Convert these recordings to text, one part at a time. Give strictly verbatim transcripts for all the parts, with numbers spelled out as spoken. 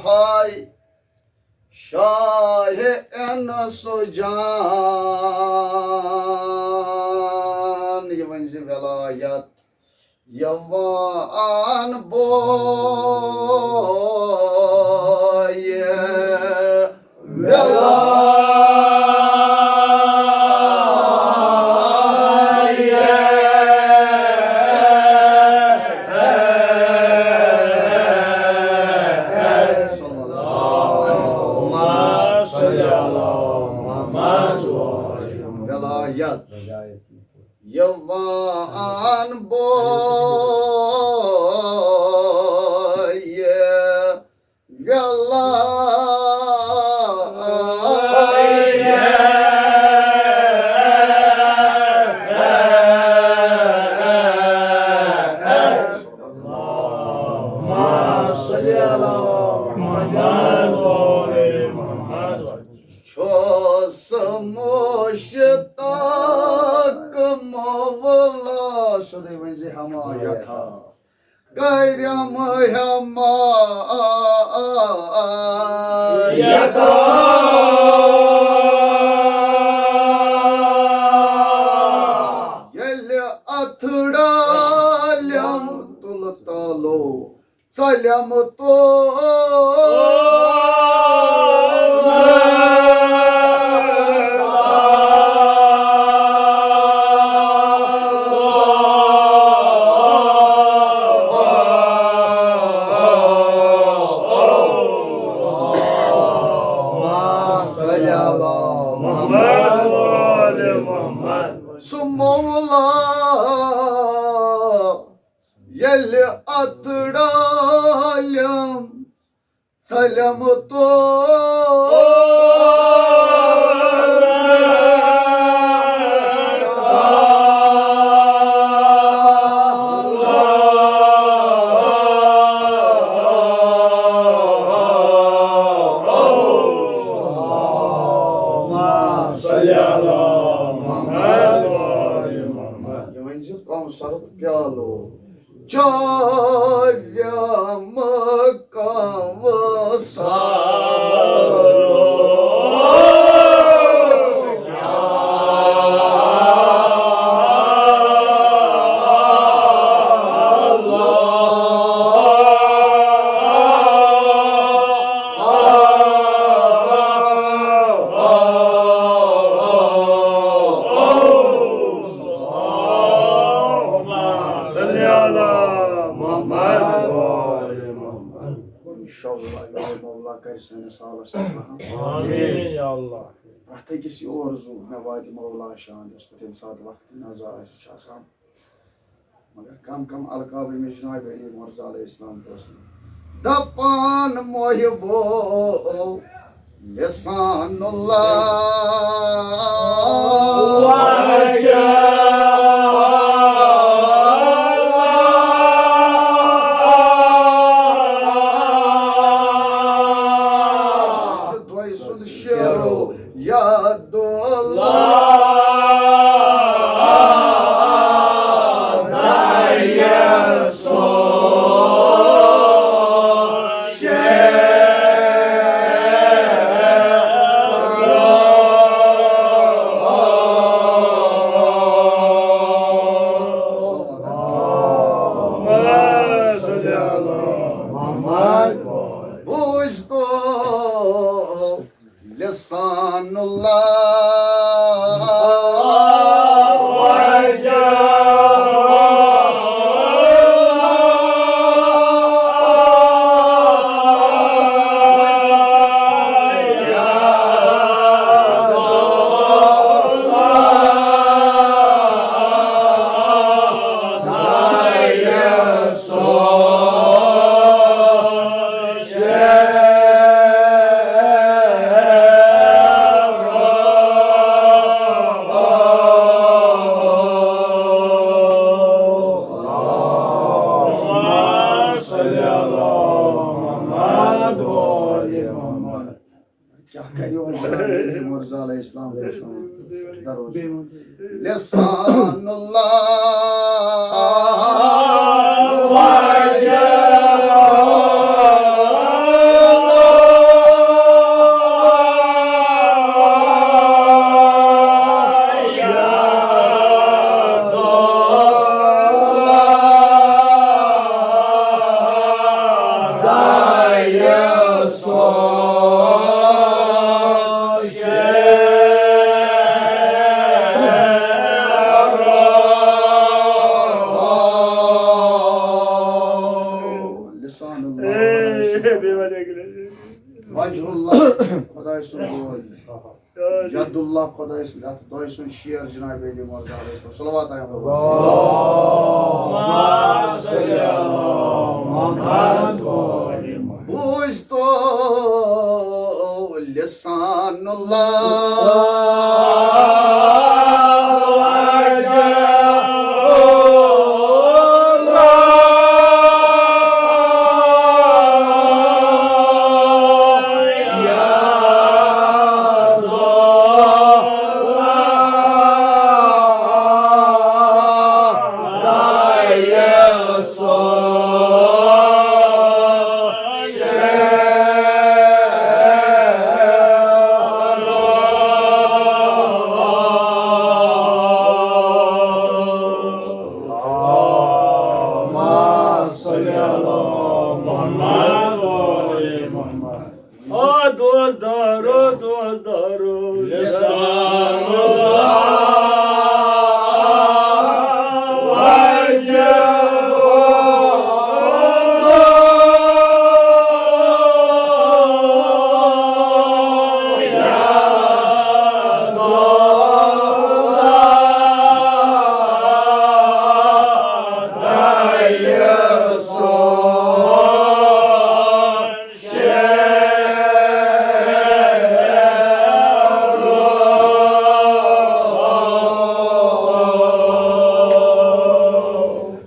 ہاے شاہ انس جان، یہِ ؤنۍ زِ ولایت یوان بویہِ ولایت۔ یوان بویہِ ویلا۔ چھُس مشتاق مولا۔ سیوٚدُے ؤنۍ زِ ہما یتھا۔ کرم ہما یتھا۔ ییٚلہِ اتھ ڈالٮ۪م تُلہٕ تالو ژلم تو۔ سُہ مولا ییٚلہِ اتھ ڈالٮ۪م ژلم تو۔ یہِ ؤنۍ زِ کوثرُک پیالو چاویہ مکہ وسارو۔ صلی علی محمد و آل محمد۔ انشاءاللہ، یہِ مولا کرِ سٲنِس حالس پٮ۪ٹھ رحم۔ آمین یا اللہ۔ پرٛٮ۪تھ أکِس یہِ آرزو مےٚ واتہِ مولا شاندس پٮ۪ٹھ، ییٚمہِ ساتہٕ وقتِ نزا آسہِ چھُ آسان۔ مگر کم کم القاب أمِس جناب علی مرزا علیہ السلام تہِ اوس۔ دپان محبو لسان اللہ۔ دۄیہِ سُنٛد شعرو یاد اللہ۔ بوٗزتو لسان اللہ۔ کیٛاہ کَرِ یِہوٚے جناب مرزا علیہ السلام تہِ سون درود۔ لسان اللہ۔ وجہ اللہ، خدائے سُنٛد بوے۔ ید اللہ، خدائے سُنٛد، اتھ دۄیہِ سُنٛد شیر جناب علی مرضی علیہ السلام۔ صلوات علیہ۔ بوٗزۍ تو لسان اللہ۔ آ دوستدارو، دوستدارو، لسان اللہ وجہ اللہ۔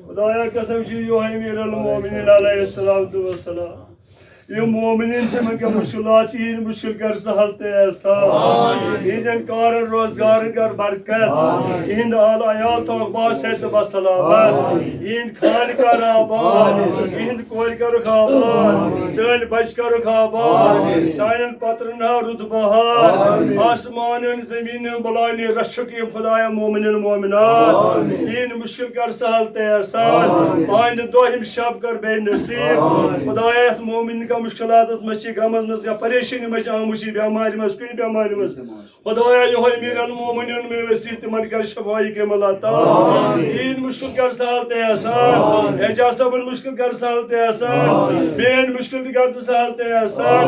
خدایا قسم چھِ یِہوٚے امیر المومنین علیہ الصلوۃ والسلام۔ یِم مومنین چھِ، یِمن کینٛہہ مُشکِلات چھِ، یِہِنٛدۍ مُشکِل کر سہل تہٕ آسان۔ یِہِنٛدٮ۪ن کارن روزگارن کر برکت۔ یِہِنٛد آل عیال تھاوکھ باصحت تہٕ بسلامت۔ یِہِنٛدۍ خانہٕ کر آباد۔ یِہِنٛدۍ کورِ کَرُکھ آباد، سٲنۍ بچہِ کَرُکھ آباد، سانٮ۪ن پترن ہاو رُت بہار، آسمانن زمینن بلانہِ رچھُک یِم خدایا مومنین مومنات۔ یِہِنٛدۍ مُشکِل کر سہل تہٕ آسان، آیندٕ دۄہ یِم شب کر بیٚیہِ نصیب۔ خدایا یتھ مومنین کا مُشکِلاتس منٛز چھِ، غمس منٛز یا پریشٲنی منٛز چھِ آمٕژ، یہِ بٮ۪مارِ منٛز، کُنہِ بٮ۪مارِ منٛز، خدایا، یِہوٚے امیر المومنین مےٚ وسیلہٕ تِمن کر شفاعی کامل عطا۔ یِہِنٛدۍ مُشکِل کر سہل تہٕ آسان۔ اعجاز صٲبُن مُشکِل کر سہل تہٕ آسان۔ میٲنۍ مُشکِل تہِ کر تہٕ سہل تہٕ آسان۔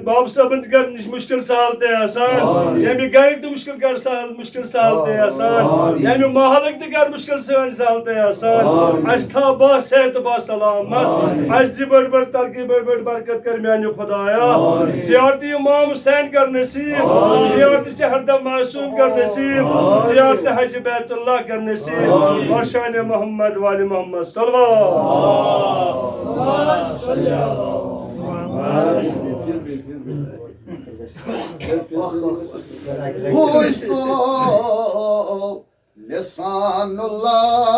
باب صٲبُن تہِ کر مُشکِل سہل تہٕ آسان۔ ییٚمہِ گرِکۍ تہِ مُشکِل کر سہل، مُشکِل سہل تہٕ آسان۔ ییٚمہِ محلٕکۍ تہِ کر مُشکِل سٲنۍ سہل تہٕ آسان۔ اَسہِ تھاو با صحت با سلامت۔ اَسہِ دِ بٔڑ بٔڑ ترقی، بٔڑ بٔڑ برکت کر میانہِ خدایا۔ زیارت امام حسین کر نصیب۔ زیارت چہردہ معصوم کر نصیب۔ زیارت حج بیت اللہ کر نصیب۔ بر شان محمد وآل محمد صلوات۔ بوٗزۍ تو لسان اللہ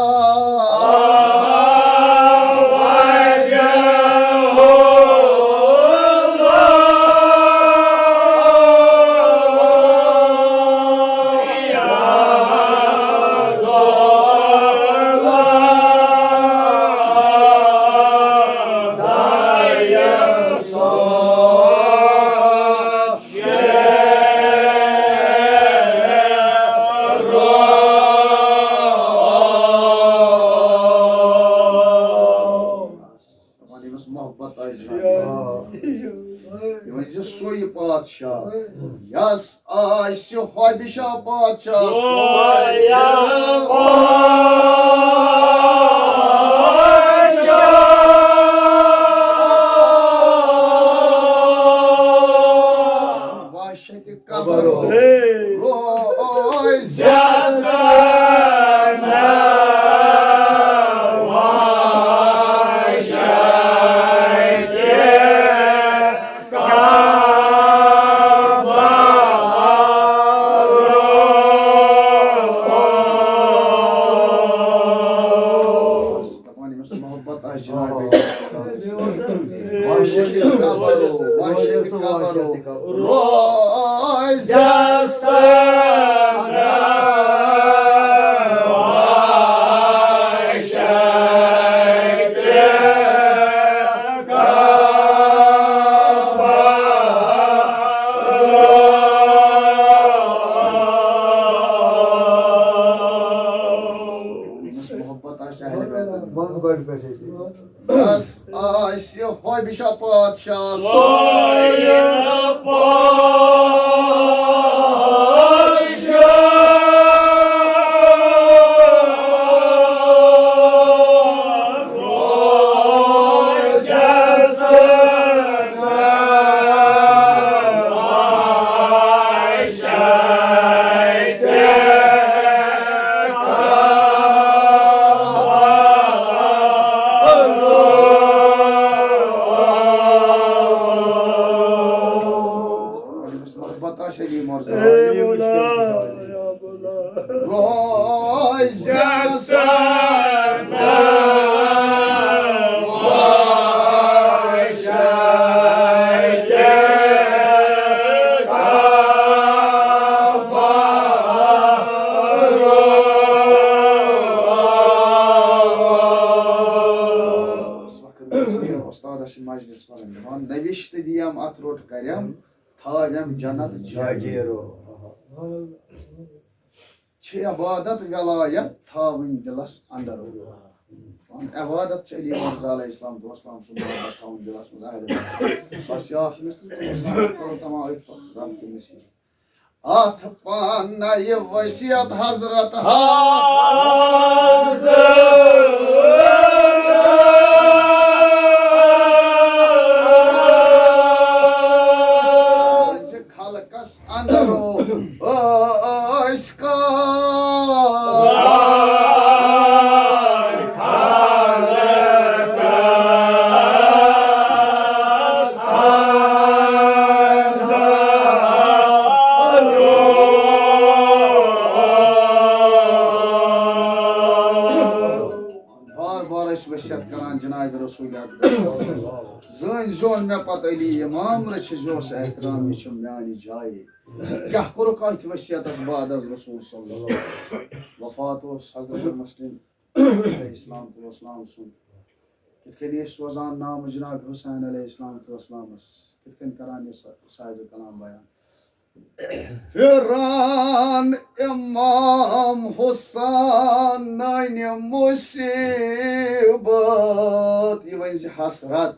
وجہ اللہ۔ دپان ییٚمِس محبت آسہِ جان۔ یہِ ؤنۍ زِ سُے پادشاہ، یس آسہِ حبشہ پادشاہ سُے پادشاہ۔ وحشت قبر روزِ سنا وحشت قبر۔ دپان ییٚمِس محبت آسہِ جناب، وحشت قبر، وحشت قبر۔ روزِ سنا وحشت قبر۔ ییٚمِس محبت آسہِ اہلِ بیتَن۔ بس آسہِ بشاہ پادشاہ۔ محبت آسہِ علی مرزا۔ اے مولا، یا مولا۔ روزِ سنم وشکِ قبرو۔ اس وقت گوٚژھ یہِ استادس چھِ مجلس پران دِوان، نوشتہٕ دِیم اتھ روٚٹ کریم، تھاویم جنت جاگیرو۔ چھِ عبادت ولایت تھاوٕنۍ دلس اندر۔ عبادت چھِ علی مرزا علیہ السلام تو اسلام سُنٛد محبت تھاوُن دلس منٛز اہل بیت۔ بس یہِ اکھ مِصرٕ تہٕ کرو تمام أتھۍ پٮ۪ٹھ رب تہٕ مسیح۔ اتھ پننہِ وصیت حضرت حاضر خلقس اندرو ٲسۍ کار۔ بار بار ٲسۍ وصیت کران جناب رسول اکبر۔ زٲنۍ زیوٗن مےٚ پتہٕ علی امام، رٔچھِ زیوس احترام، یہِ چھِ میانہِ جایہِ۔ کیٛاہ کوٚرُکھ أتھۍ وصیتس بعد از رسول صلی اللہ علیہ وسلم؟ وفات اوس حضرت مسلم علیہ السلام تو اسلام سُنٛد۔ کِتھ کٔنۍ ٲسۍ سوزان نامہٕ جناب حسین علیہ السلام تو اسلامس؟ کِتھ کٔنۍ کران یہِ صا-، صاحب کلام بیان؟ پھران امام حسینٕنۍ مصیبت، یہِ ؤنۍ زِ حسرت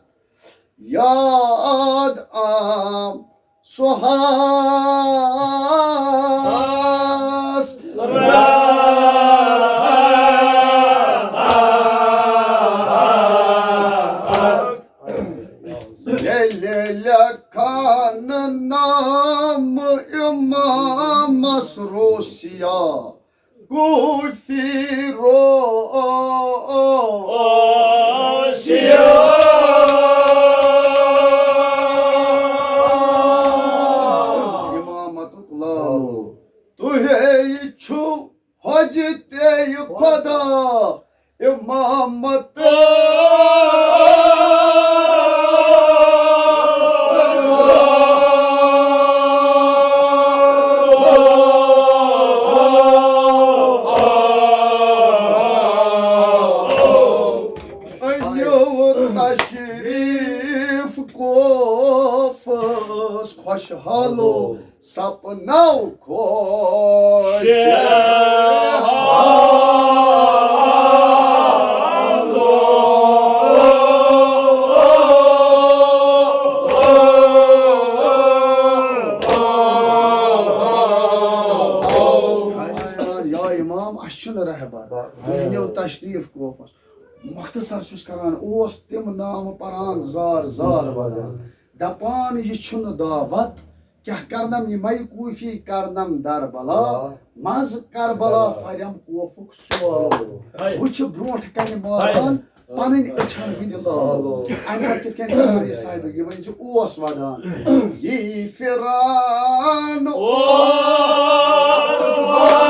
یاد آم سُہ حسرت۔ ییٚلہِ لیکھان نام امامس روسیا کوفی روسیا۔ امامتُک لالو، تُہے چھُو حجتے خدا۔ امامت۔ أنِو تشریف کوفس، خۄشحالو سپنو خۄش۔ یا امام، اسہِ چھُنہٕ رہبر، تُہۍ أنِو تشریف کوفس۔ مختصر چھُس کران، اوس تِم نامہٕ پران زار زار ودان، دپان، یہِ چھُنہٕ دعوت، کیٛاہ کرنم یِمے کوفی، کرنم دربلا، آ۔ منٛز کربلا آ۔ فریم کوفُک سولو۔ ہاے۔ وٕچھِ برونٛٹھ کنہِ ماران ہاے۔ پنٕنۍ أچھن ہٕنٛدِ لالو۔ لالو۔ امہِ پتہٕ کِتھ کٔنۍ کران یہِ صاحبہٕ، یہِ ؤنۍ زِ اوس ودان۔ یی پھران اوس ودان۔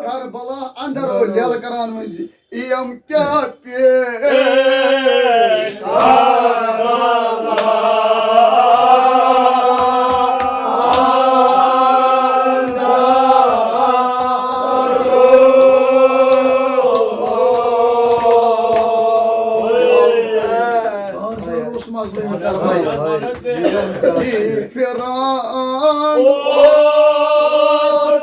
کربلا اندر او لیل کران ؤنۍ زِ۔ ایم کیا پیش ساز اوس مزٕ لٔگمٕتۍ۔ فرعون اوس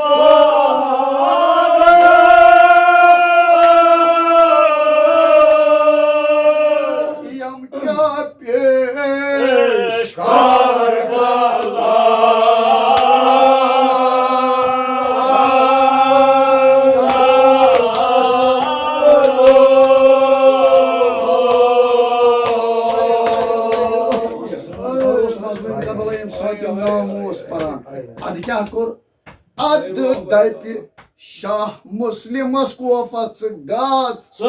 کیٛاہ کوٚر؟ اَدٕ دَپہِ شاہ مسلمس کوفس ژٕ گژھ۔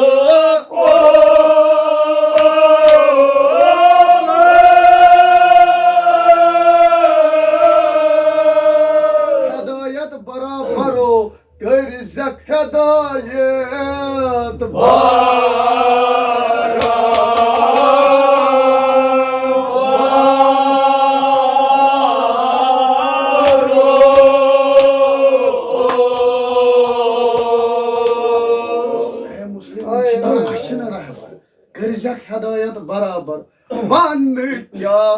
ہدایت برابرو کٔرۍ زٮ۪کھ ہدایت برابر۔ اے مسلم، یِم چھِنہٕ، اَسہِ چھِنہٕ رہبر۔ کٔرۍ زٮ۪کھ ہدایت برابر۔ وَن کیٛاہ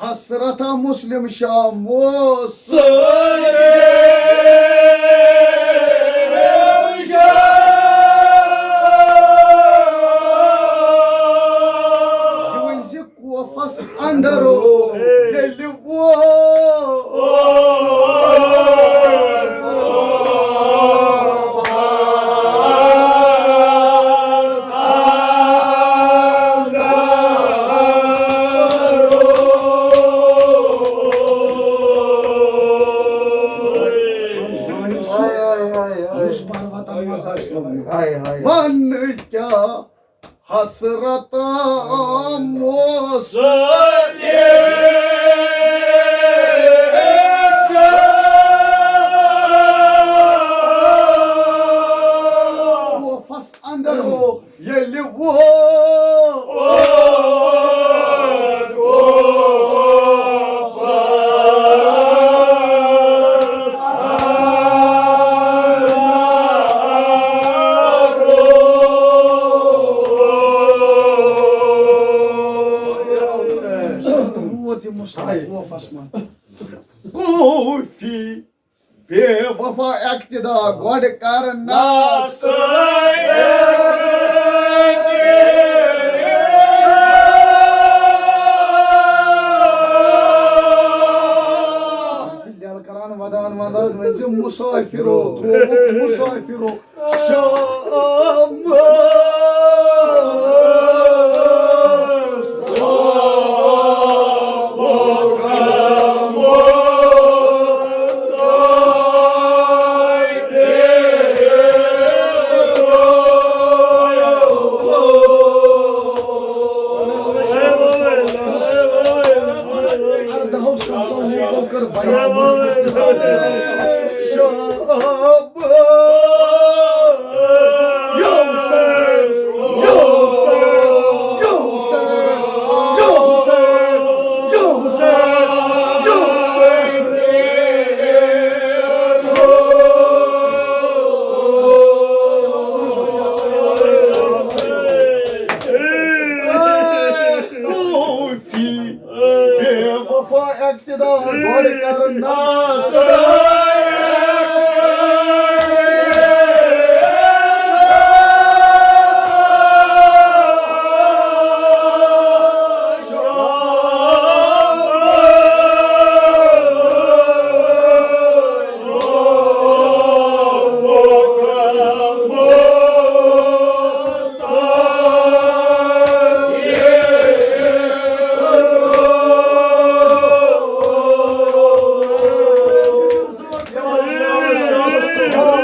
حسرت مسلم شاہ مسلم شاہ۔ یہِ ؤنۍ زِ کوفس اندر ییٚلہِ ووت۔ یُس پروتن منٛز آسہِ لوٚگمُت۔ ہاے، ہاے۔ وَن کیٛاہ حسرت مسلم شاہ۔ کوفس اندر ہو ییٚلہِ ووت۔ ووت یہِ مُصطفیٰ کوفس منٛز۔ کوفی بے وفا اقتدا گۄڈٕ کرنس۔ لَلکاران ودان ودان ؤنۍ زِ مسافرو، ترووُکھ مسافرو۔ شام۔ ارداہو ساسو لوٗکو کٔر بیان۔ شام۔ بے وفا اقتدا گۄڈٕ کرنس۔ شامس ترٛوو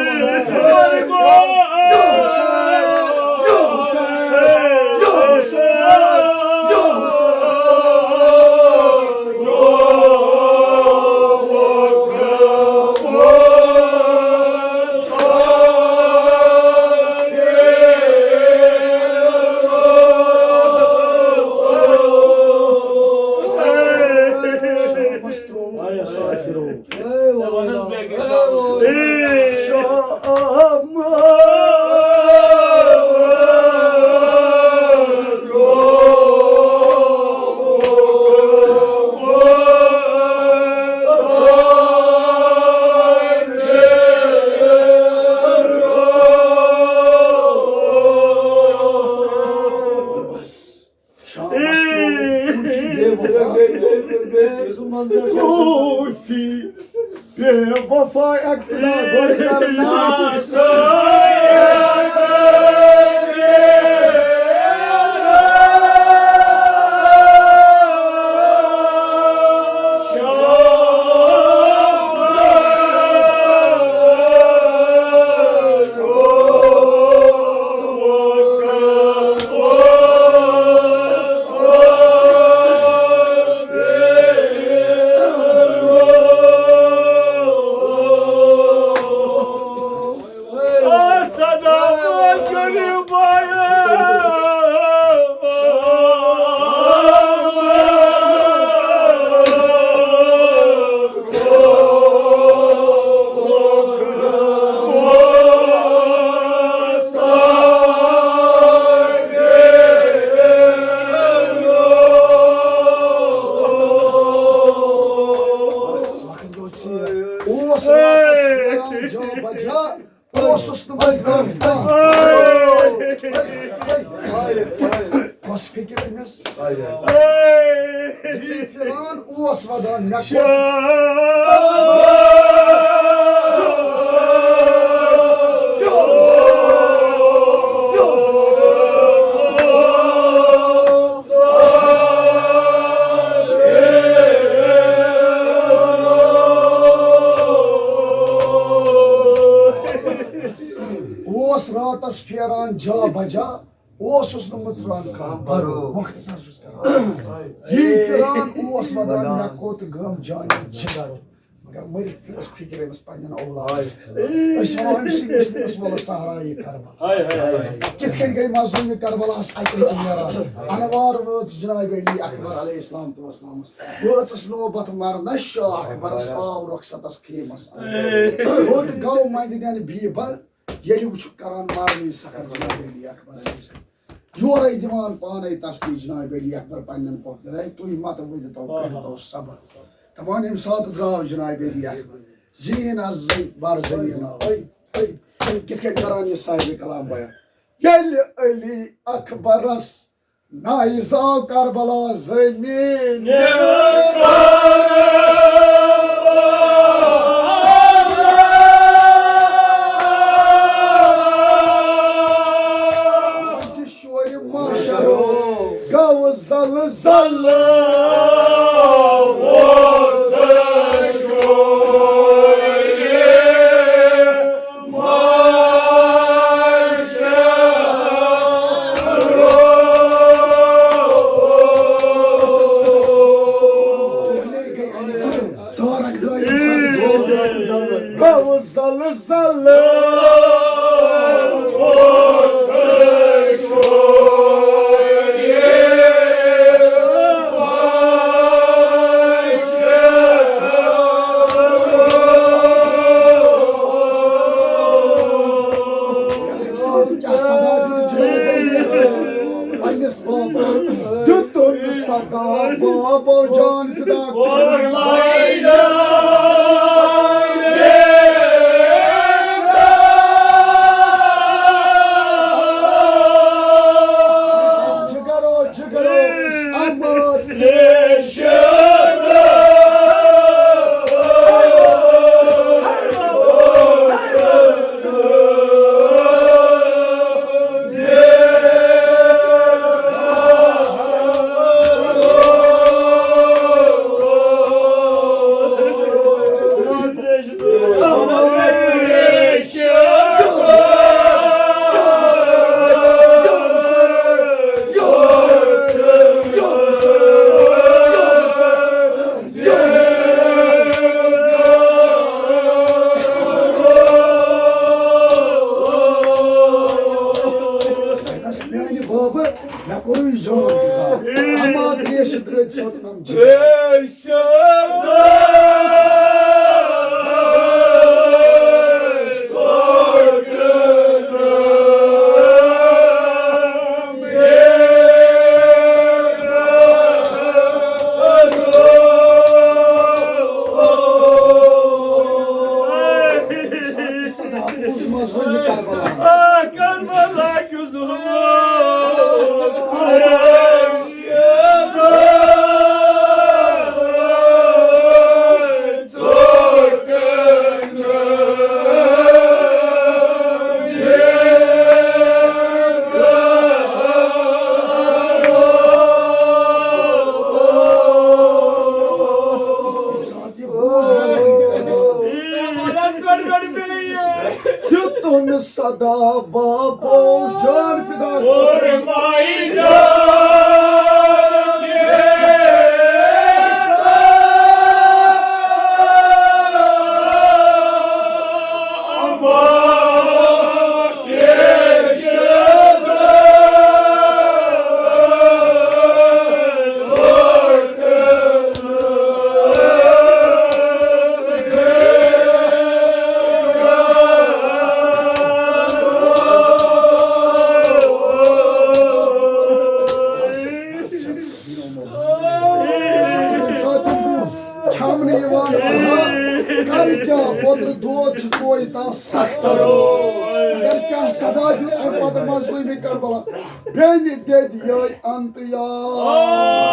کوفی بے وفا۔ کوفی بے وفا اقتدا گۄڈٕ کرنس۔ بس فکر أمِس۔ یی فرعون اوس ودان، مےٚ کوٚت اوس راتس پھیران جا بجا، اوسُس نہٕ مٕژراوان کانٛہہ بَرو۔ مۄختصر چھُس کران۔ یی فرعون اوس وَدان، مےٚ کوٚت گٲم جانہِ جِگر۔ مگر مٔرِتھ تہِ ٲس فِکر أمِس پنٛنٮ۪ن اولادَن۔ أسۍ وَنو أمۍ سٕے مُسلِمَس وَلہٕ صحرایہِ کربلا۔ کِتھ کٔنۍ گٔے مظلوٗمہِ کربلاہَس اَکہِ لَٹہِ نیران؟ اَنوار وٲژ جناب علی اکبر علیہ السلام تہٕ وَسلامَس۔ وٲژٕس نوبت مرنَس، شاہ اکبرَس آو رۄخصتَس خیمَس اَنٛدر۔ ہوٚٹ گوٚو مَنٛدِ نٮ۪ن بیٖبَر۔ ییٚلہِ وٕچھُکھ کران مارنٕے سخر جناب علی اکبر علیہ السلام۔ یورے دِوان پانے تسلی جناب علی اکبر پننٮ۪ن پۄپھتٮ۪ن، ہے تُہۍ مت ؤدِتو، کٔرِتو صبر۔ دپان ییٚمہِ ساتہٕ درٛاو جناب علی اکبر، زیٖن از زٔنۍ بر زٔمیٖن آو۔ ہے، ہے، ہے، کِتھ کٔنۍ کران یہِ صاحب کلام بیان؟ ییٚلہِ علی اکبرس نایہِ زاو کربلا زٔمیٖن۔ شورِ محشرو گوٚو زلزلہٕ۔ تارک درٛاے ییٚمہِ ساتہٕ جوٚل۔ گوٚو زلزلہٕ۔ ییٚمہِ ساتہٕ کیٛاہ صدا دیُت جناب علی اکبرن پننِس بابس؟ دیُتُن صدا بابو جان فدا۔ جگرو جگرو اما تریش۔ بس میانہِ بابہٕ، مےٚ کوٚرُے جان فدا۔ اما تریش ترٲوِتھ ژھوٚٹنم جان۔ کربلا کیُتھ ظُلم۔ دیُتُن صدا بابو جان فدا۔ کربلا، بیٚنہِ دٮ۪دِ یٲے انتہٕ یار۔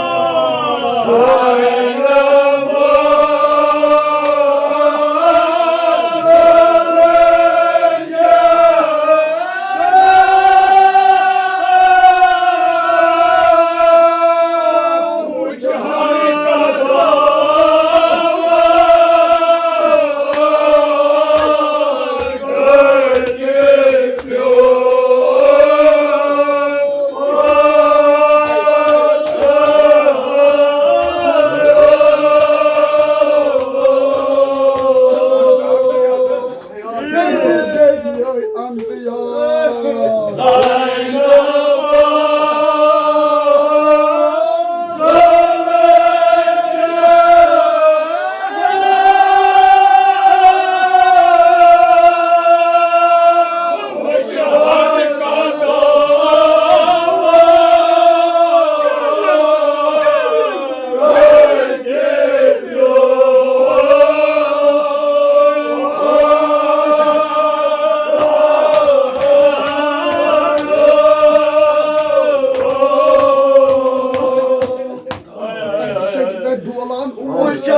تَتہِ سٮ۪کہِ پٮ۪ٹھ ڈولان اوس۔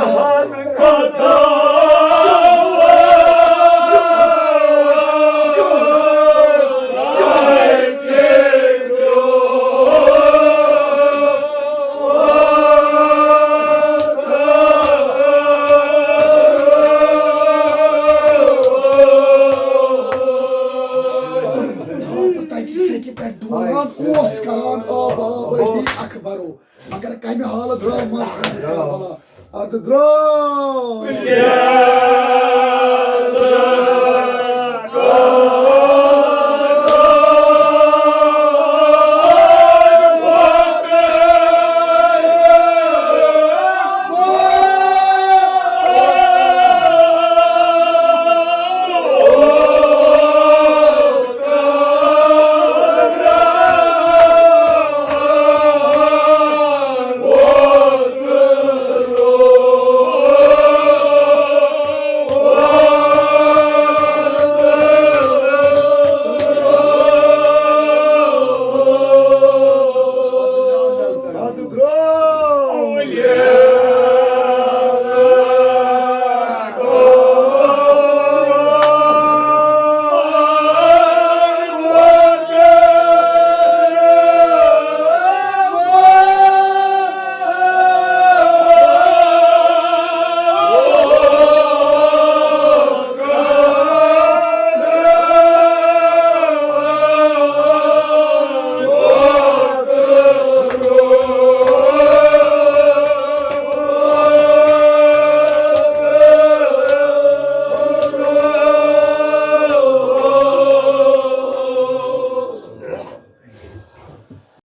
تَتہِ سٮ۪کہِ پٮ۪ٹھ ڈولان اوس کران آب آب علی اکبرو۔ مگر کمہِ حالہٕ درٛاو مظلوم کربلا؟ ادٕ درٛاو۔